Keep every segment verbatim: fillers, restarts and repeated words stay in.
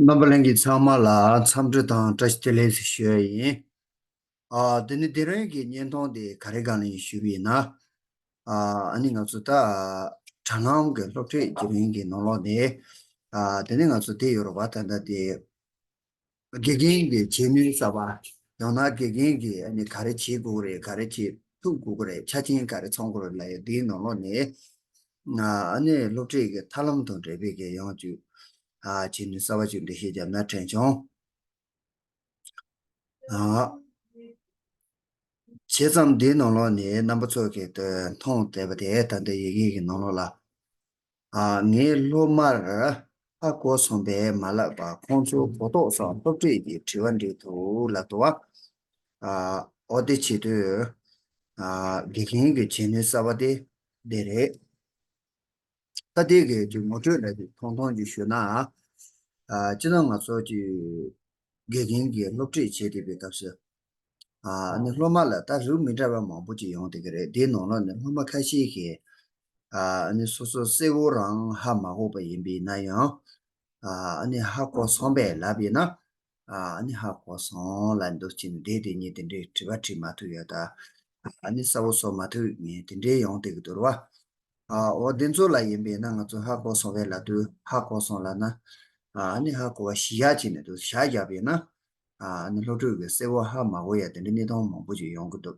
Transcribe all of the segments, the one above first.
རྣམ་པ་ལྷན་རྒྱས་ཚང་མ་ལ་འཚམས་འདྲི་དང་བཀྲ་ཤིས་བདེ་ལེགས་ཞུ་ཡ་ཡིན། ཨ། དེ་ནི་དེ་རིང་གི་བརྙན་ཐུང་དེ་ག་རེ་སྒང་ལ་ཡིན་ཞུས་པ་ཡིན་ན། ཨ། ཨ་ནི་ང་ཚོ་ད་དྲ་ལམ་གྱི་སློབ་ཁྲིད་བརྒྱུད་རིམ་གྱི་ནང་ལོགས་ནས། ཨ། དེ་ནི་ང་ཚོ་དེ་ཡོད་རེད་བ། ད་ལྟ་དེ་དགེ་རྒན་གྱི་བྱེད་ནུས་གསར་པ། ཡང་ན་དགེ་རྒན་གྱིས་ཨ་ནི་ག་རེ་བྱེད་དགོས་རེད། ག་རེ་བྱེད་ཐུབ་དགོས་རེད། ཆ་རྐྱེན་ག་རེ་ཚང་དགོས་རེད་ལབ་ཡ་དེའི་ནང་ལོགས་ནས། ཨ་ནི་སློབ་ཁྲིད་ཀྱི་ཐབས་ལམ་དང་འབྲེལ་བའི་གི་ཡང་ཅིག་ཨ། བྱེད་ནུས་གསར་པ་ཅིག་འགྲེལ་བཤད་བརྒྱབ་ན་དྲན་བྱུང་། ཨ། བྱས་ཙང་འདིའི་ནང་ལོགས་ནས་རྣམ་པ་ཚོ་གིས་མཐོང་བསྡད་པ་དེ་ད་ལྟ་ཡི་གེ་གི་ནང་ལོགས་ལ། ཨ། ངས་སློབ་མར་ཧ་གོ་སོང་པས་མ་ལབ་པར་ཁོང་ཚོའི་གོ་རྟོགས་སམ་སློབ་ཁྲིད་ཀྱི་དྲི་བ་འདྲི་ཐུབ་ལབ་འདུག་བ། ཨ། འོ་དེ་བྱེད་དུས། ཨ། དགེ་རྒན་གྱི་བྱེད་ནུས་གསར་པ་དེ་འདི་རེད། ད་དེ་གའི་ཅིག་ངོ་སྤྲོད་འདྲ་ཅིག་ཐུང་ཐུང་ཅིག་ཞུས་ན། ཨ། སྤྱིར་ན་ང་ཚོ་ཅིག་དགེ་རྒན་གྱི་སློབ་ཁྲིད་བྱེད་བསྡད་པའི་སྐབས་སུ། ཨ། ཨ་ནི་སློབ་མ་ལ་ད་རིགས་མི་འདྲ་བ་མང་པོ་ཅིག་ཡོང་བསྡད་ཀྱི་རེད། དེའི་ནང་ལོགས་ནས་སློབ་མ་ཁ་ཤས་ཀྱིས། ཨ། ཨ་ནི་སོ་སོ་གསལ་བོ་རང་ཧ་མ་གོ་བ་ཡིན་པ་ཡིན་ན་ཡང་། ཨ། ཨ་ནི་ཧ་གོ་སོང་པས་ལབ་ཡིན་ན། ཨ། ཨ་ནི་ཧ་གོ་སོང་ལབ་འདུག་ཅིག་ནི་དེ་དེ་གཉིས་དེ་འདྲའི་དྲི་བ་དྲིས་མ་ཐུབ་ཡོད་ད། ཨ་ནི་གསལ་བོ་བཟོ་མ་ཐུབ་ངེས་དེ་འདྲའི་ཡོང་བསྡད་ཀྱི་འདུག་རེད་བ། ཨ། འོ་དེ་ཚོ་ལ་ཡིན་པས་ན་ང་ཚོ་ཧ་གོ་སོང་བས་ལབ་དུས་ཧ་གོ་སོང་ལབ་ན། ཨ། ཨ་ནི་ཧ་གོ་བ་ཞི་ཡག་བྱས་ནས་འདུག་བཞག་བཞག་པས་ན། ཨ། ཨ་ནི་སློབ་ཕྲུག་གིས་གསལ་བོ་ཧ་མ་གོ་ཡ་དེ་འདྲའི་གནས་སྟངས་མང་པོ་ཅིག་ཡོང་གི་འདུག་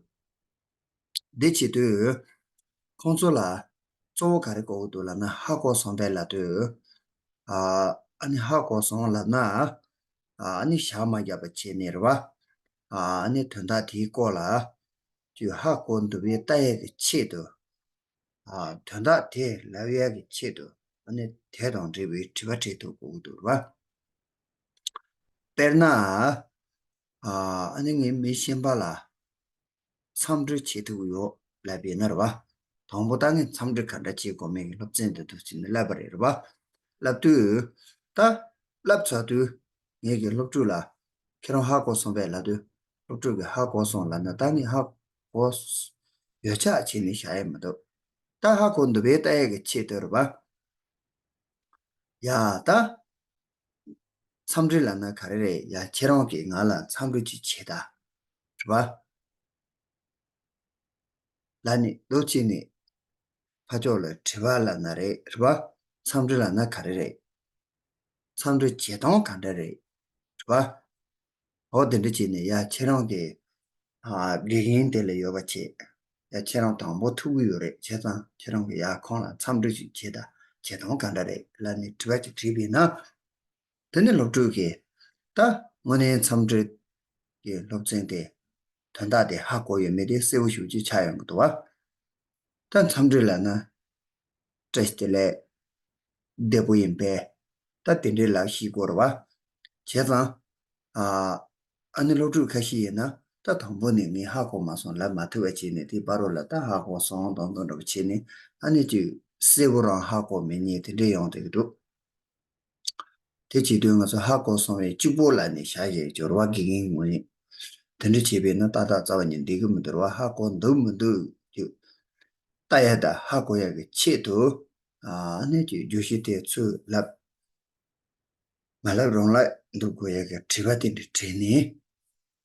འདི་བྱེད་དུས། ཁོང་ཚོ་ལ་གཙོ་བོ་ག་རེ་དགོས་ཀྱི་འདུག་ལབ་ན་ཧ་གོ་སོང་པས་ལབ་དུས། ཨ། ཨ་ནི་ཧ་གོ་སོང་ལབ་ན། ཨ། ཨ་ནི་བཞག་མ་བརྒྱབ་པ་བྱས་ནས་རེད་བ། ཨ། ཨ་ནི་དོན་དག་དེའི་སྐོར་ལ། ཅིག་ཧ་གོ་འདུག་པས་ལྟ་ཡས་ཀྱི་ཆེད་དུ། ཨ། དོན་དག་དེ་ལབ་ཡས་ཀྱི་ཆེད་དུ། ཨ་ནི་དེ་དང་འབྲེལ་བའི་དྲི་བ་དྲི་ཐུབ་དགོས་ཀྱི་འདུག་རེད་བ། དཔེར་ན། ཨ། ཨ་ནི་ངས་མི་གཞན་པ་ལ་འཚམས་འདྲི་བྱེད་ཐུབ་ཀྱི་ཡོད་ལབ་པས་ན་རེད་བ། དང་པོ་ད་ངས་འཚམས་འདྲི་ག་འདྲ་བྱེད་དགོས་མིན་གྱི་སློབ་ཚན་འདི་འདུག་ཅེས་ནས་ལབ་པ་རེད་རེད་བ། ལབ་དུས། ད་ལབ་ཚར་དུས། ངས་ཀྱི་སློབ་ཕྲུག་ལ། ཁྱེད་རང་ཧ་གོ་སོང་པས་ལབ་དུས། སློབ་ཕྲུག་གིས་ཧ་གོ་སོང་ལབ་ན་ད་ངས་ཧ་གོ་ཡོད་ཆགས་བྱས་ནས་བཞག་ཡས་མི་འདུག་ད་ཧ་གོ་འདུག་པས་ལྟ་ཡས་ཀྱི་ཆེད་དུ་རེད་བ། ཡ་ད། འཚམས་འདྲི་ལབ་ན་ག་རེ་རེད། ཡ་ཁྱེད་རང་གིས་ང་ལ་འཚམས་འདྲི་ཅིག་བྱེད་ད། རེད་བ། ལབ་ནས་འདུག་ཅེས་ནས། ཕར་ཕྱོགས་ལ་དྲི་བ་ལབ་ན་རེད། རེད་བ། འཚམས་འདྲི་ལབ་ན་ག་རེ་རེད། འཚམས་འདྲི་བྱེད་སྟངས་ག་འདྲ་རེད། རེད་བ། འོ་དེ་འདྲ་བྱས་ནས་ཡ་ཁྱེད་རང་གིས། ཨ། དགེ་རྒན་དེ་ལ་ཡོད་པ་བྱེད། ཡ་ཁྱེད་རང་དང་པོ་ཐུག་གི་ཡོད་རེད། བྱས་ཙང་ཁྱེད་རང་གིས་ཡ་ཁོང་ལ་འཚམས་འདྲི་ཞིག་བྱེད་ད། བྱེད་སྟངས་ག་འདྲ་རེད་ལབ་ནས་དྲི་བ་ཅིག་དྲིས་པས་ན། དེ་ནི་སློབ་ཕྲུག་གིས་ད་དངོས་གནས་འཚམས་འདྲི་གི་སློབ་ཚན་དེ་དོན་དག་དེ་ཧ་གོ་ཡོད་མེད་དེ་གསལ་བོ་ཞེ་པོ་ཅིག་ཆགས་ཡོང་གི་འདུག་བ། ད་འཚམས་འདྲི་ལབ་ན་བཀྲ་ཤིས་བདེ་ལེགས། བདེ་པོ་ཡིན་པས། ད་དེ་འདྲའི་ལབ་ཤེས་དགོས་རེད་བ། བྱས་ཙང་། ཨ། ཨ་ནི་སློབ་ཕྲུག་ཁ་ཤས་ཡིན་ན་ད་དང་པོ་ནས་ངས་ཧ་གོ་མ་སོང་ལབ་མ་ཐུབ་པ་བྱས་ནས་དེའི་བར་རོ་ལ་ད་ཧ་གོ་སོང་དང་དོན་འདྲ་པོ་བྱས་ནས་ཨ་ནི་ཅིག་གསལ་བོ་རང་ཧ་གོ་མེད་མཁན་དེ་འདྲ་ཡོང་བསྡད་ཀྱི་འདུག་དེ་བྱེད་དུས་ང་ཚོ་ཧ་གོ་སོང་བས་གཅིག་པོ་ལབ་ནས་བཞག་བཞག་སྦྱོར་བ་དགེ་རྒན་ངོས་ནས། དེ་འདྲ་བྱས་པས་ན་ཏག་ཏག་རྩ་བ་ཉིད་འགྲིག་གི་མི་འདུག་རེད་བ། ཧ་གོ་འདུག་མི་འདུག་ཅིག་ལྟ་ཡ་དང་ཧ་གོ་ཡ་གི་ཆེད་དུ། ཨ་ནི་ཅིག་བརྗོད་གཞི་དེ་ཚུར་ལབ། མ་ལབ་རང་ལབ་འདུག་དགོས་ཡ་གི་དྲི་བ་དེ་འདྲ་དྲིས་ནས།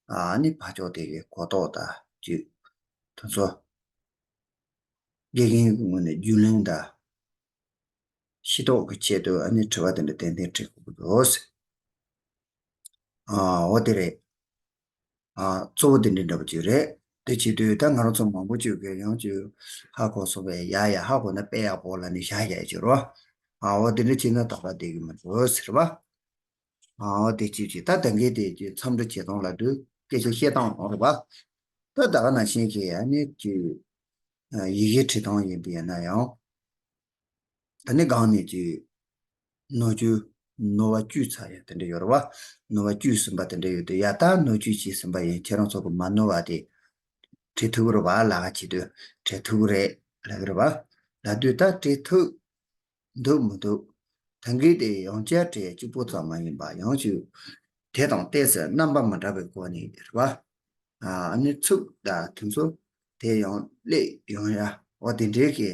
ཨ་ནི་ཕར་ཕྱོགས་དེ་གི་གོ་རྟོགས་དང་ཅིག་དེ་ཚོ་དགེ་རྒན་གྱི་ངོས་ནས་རྒྱུས་ལོན་དང་། ཤེས་རྟོགས་ཀྱི་ཆེད་དུ་ཨ་ནི་དྲི་བ་དེ་འདྲ་ཏན་ཏན་དྲི་དགོས་ཀྱི་འདུག་ཨ། འོ་དེ་རེད། ཨ། གཙོ་བོ་དེ་འདྲ་འདྲ་པོ་ཅིག་རེད། དེ་བྱེད་དུས་ད་ང་རང་ཚོ་མང་པོ་ཅིག་གིས་ཡང་ཅིག་ཧ་གོ་སོང་བས་ཡ་ཡ་ཧ་གོ་ན་དཔེ་ཡག་པོ་ལབ་ནས་བཞག་བཞག་ཅིག་རོ། ཨ། འོ་དེ་འདྲ་བྱས་ན་ཏག་ཏག་བསྡད་ཀྱི་མི་འདུག་ཟེར་བ། ཨ། འོ་དེ་བྱེད་ཅིག་ད་ད་གིན་དེ་ཅིག་འཚམས་འདྲི་བྱེད་སྟངས་ལབ་དུས་སྐད་ཆ་བཤད་སྟངས་ཡོང་རེད་བ། ད་ད་ག་ནང་བཞིན་གྱི་ཨ་ནི་ཅིག་ཡི་གེ་བྲིས་སྟངས་ཡིན་པ་ཡིན་ན་ཡང་། ད་ནི་སྒང་ནས་ཀྱི་ནོར་བཅུ་ནོར་བ་བཅུ་ཚར་ཡ་དེ་འདྲ་ཡོད་རེད་བ། ནོར་བ་བཅུ་ཟིན་པ་དེ་འདྲ་ཡོད་དུས་ཡ་ད་ནོར་བཅུ་ཅིག་ཟིན་པ་ཡིན། ཁྱེད་རང་ཚོ་གི་མ་ནོར་བ་དེ་བྲིས་ཐུབ་ཀྱི་རེད་བ། ལབ་ཀ་བྱེད་དུས་བྲིས་ཐུབ་ཀྱི་རེད་ལབ་ཀྱི་རེད་བ། ལབ་དུས་ད་བྲིས་ཐུབ་འདུག་མི་འདུག་ད་གིན་དེ་ཡང་བསྐྱར་བྲིས་ཡ་གཅིག་པོ་ཙམ་མ་ཡིན་པ་ཡང་ཅིག་དེ་དང་ཏོག་ཙམ་རྣམ་པ་མི་འདྲ་བའི་སྒོ་ནས་རེད་བ། ཨ་ནི་ཚུགས་དང་དེ་ཚོ་དེ་ཡང་སླེབས་ཡོང་ཡ། འོ་དེ་འདྲའི་གི།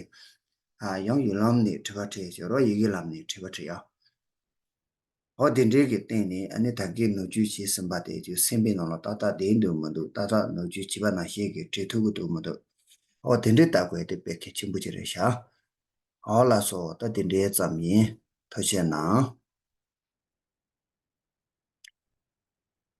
ཨ། ཡང་ཡིག་ལམ་ནས་དྲི་བ་དྲིས་ཡ་ཅིག་རོ། ཡི་གེ་ལམ་ནས་དྲི་བ་དྲིས་ཡ། འོ་དེ་འདྲའི་གི་སྟེང་ནས་ཨ་ནི་ད་གིན་ནོར་བཅོས་བྱས་ཟིན་པ་དེ་ཚོ་སེམས་པའི་ནང་ལ་ཏག་ཏག་བསྡད་འདུག་མི་འདུག་ཏག་ཏག་ནོར་བཅོས་བྱས་པ་ནང་བཞིན་གི་འབྲི་ཐུབ་ཀྱི་འདུག་མི་འདུག་འོ་དེ་འདྲའི་ལྟ་དགོས་དེ་དཔེ་གལ་ཆེན་པོ་ཅིག་རེད་ཤག་འོ་ལགས་སོ། ད་དེ་འདྲའི་ཙམ་ཡིན། ཐུགས་རྗེ་གནང་།